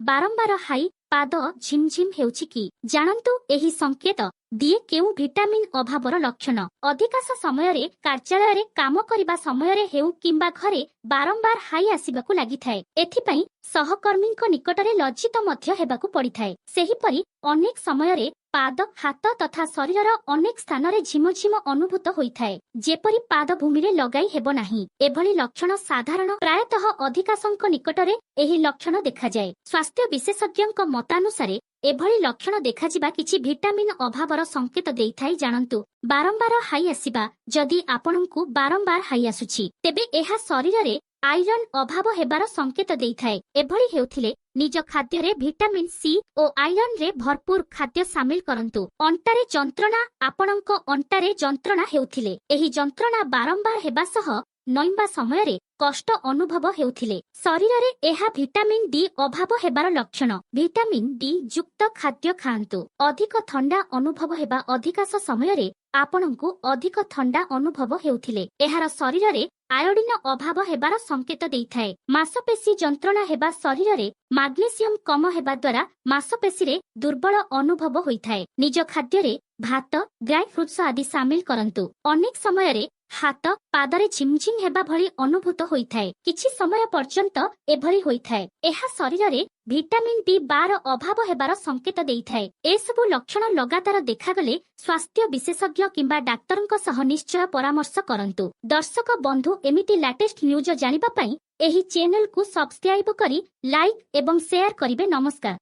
ବାରମ୍ବାର ହାଇ, ପାଦ ଝିମଝିମ ହେଉଛି କି? ଜାଣନ୍ତୁ ଏହି ସଂକେତ ଦିଏ କେଉଁ ଭିଟାମିନ ଅଭାବର ଲକ୍ଷଣ। ଅଧିକାଂଶ ସମୟରେ କାର୍ଯ୍ୟାଳୟରେ କାମ କରିବା ସମୟରେ ହେଉ କିମ୍ବା ଘରେ ବାରମ୍ବାର ହାଇ ଆସିବାକୁ ଲାଗିଥାଏ। ଏଥିପାଇଁ ସହକର୍ମୀଙ୍କ ନିକଟରେ ଲଜ୍ଜିତ ମଧ୍ୟ ହେବାକୁ ପଡ଼ିଥାଏ। ସେହିପରି ଅନେକ ସମୟରେ ପାଦ, ହାତ ତଥା ଶରୀରର ଅନେକ ସ୍ଥାନରେ ଝିମଝିମ ଅନୁଭୂତ ହୋଇଥାଏ, ଯେପରି ପାଦ ଭୂମିରେ ଲଗାଇ ହେବ ନାହିଁ। ଏଭଳି ଲକ୍ଷଣ ସାଧାରଣ। ପ୍ରାୟତଃ ଅଧିକାଂଶଙ୍କ ନିକଟରେ ଏହି ଲକ୍ଷଣ ଦେଖାଯାଏ। ସ୍ୱାସ୍ଥ୍ୟ ବିଶେଷଜ୍ଞଙ୍କ ମତାନୁସାରେ ଏଭଳି ଲକ୍ଷଣ ଦେଖାଯିବା କିଛି ଭିଟାମିନ ଅଭାବର ସଂକେତ ଦେଇଥାଏ। ଜାଣନ୍ତୁ, ବାରମ୍ବାର ହାଇ ଆସିବା। ଯଦି ଆପଣଙ୍କୁ ବାରମ୍ବାର ହାଇ ଆସୁଛି, ତେବେ ଏହା ଶରୀରରେ ଆଇରନ୍ ଅଭାବ ହେବାର ସଂକେତ ଦେଇଥାଏ। ଏଭଳି ହେଉଥିଲେ ନିଜ ଖାଦ୍ୟରେ ଭିଟାମିନ ସି ଓ ଆଇରନରେ ଭରପୁର ଖାଦ୍ୟ ସାମିଲ କରନ୍ତୁ। ଅଣ୍ଟାରେ ଯନ୍ତ୍ରଣା। ଆପଣଙ୍କ ଅଣ୍ଟାରେ ଯନ୍ତ୍ରଣା ହେଉଥିଲେ, ଏହି ଯନ୍ତ୍ରଣା ବାରମ୍ବାର ହେବା ସହ ନଇଁବା ସମୟରେ କଷ୍ଟ ଅନୁଭବ ହେଉଥିଲେ, ଶରୀରରେ ଏହା ଭିଟାମିନ ଡି ଅଭାବ ହେବାର ଲକ୍ଷଣ। ଭିଟାମିନ ଡି ଯୁକ୍ତ ଖାଦ୍ୟ ଖାଆନ୍ତୁ। ଅଧିକ ଥଣ୍ଡା ଅନୁଭବ ହେବା। ଅଧିକାଂଶ ସମୟରେ ଆପଣଙ୍କୁ ଅଧିକ ଥଣ୍ଡା ଅନୁଭବ ହେଉଥିଲେ, ଏହାର ଶରୀରରେ ଆୟୋଡିନ ଅଭାବ ହେବାର ସଂକେତ ଦେଇଥାଏ। ମାଂସପେଶୀ ଯନ୍ତ୍ରଣା ହେବା। ଶରୀରରେ ମାଗ୍ନେସିୟମ କମ ହେବା ଦ୍ୱାରା ମାଂସପେଶୀରେ ଦୁର୍ବଳ ଅନୁଭବ ହୋଇଥାଏ। ନିଜ ଖାଦ୍ୟରେ ଭାତ, ଡ୍ରାଇ ଫ୍ରୁଟ୍ସ ଆଦି ସାମିଲ କରନ୍ତୁ। ଅନେକ ସମୟରେ ହାତ, ପାଦରେ ଝିମଝିମ ହେବା ଭଳି ଅନୁଭୂତ ହୋଇଥାଏ। କିଛି ସମୟ ପର୍ଯ୍ୟନ୍ତ ଏଭଳି ହୋଇଥାଏ। ଏହା ଶରୀରରେ ଭିଟାମିନ ବି 12 ଅଭାବ ହେବାର ସଂକେତ ଦେଇଥାଏ। ଏସବୁ ଲକ୍ଷଣ ଲଗାତାର ଦେଖାଗଲେ ସ୍ୱାସ୍ଥ୍ୟ ବିଶେଷଜ୍ଞ କିମ୍ବା ଡାକ୍ତରଙ୍କ ସହ ନିଶ୍ଚୟ ପରାମର୍ଶ କରନ୍ତୁ। ଦର୍ଶକ ବନ୍ଧୁ, ଏମିତି ଲାଟେଷ୍ଟ ନ୍ୟୁଜ ଜାଣିବା ପାଇଁ ଏହି ଚ୍ୟାନେଲକୁ ସବସ୍କ୍ରାଇବ କରି ଲାଇକ୍ ଏବଂ ସେୟାର କରିବେ। ନମସ୍କାର।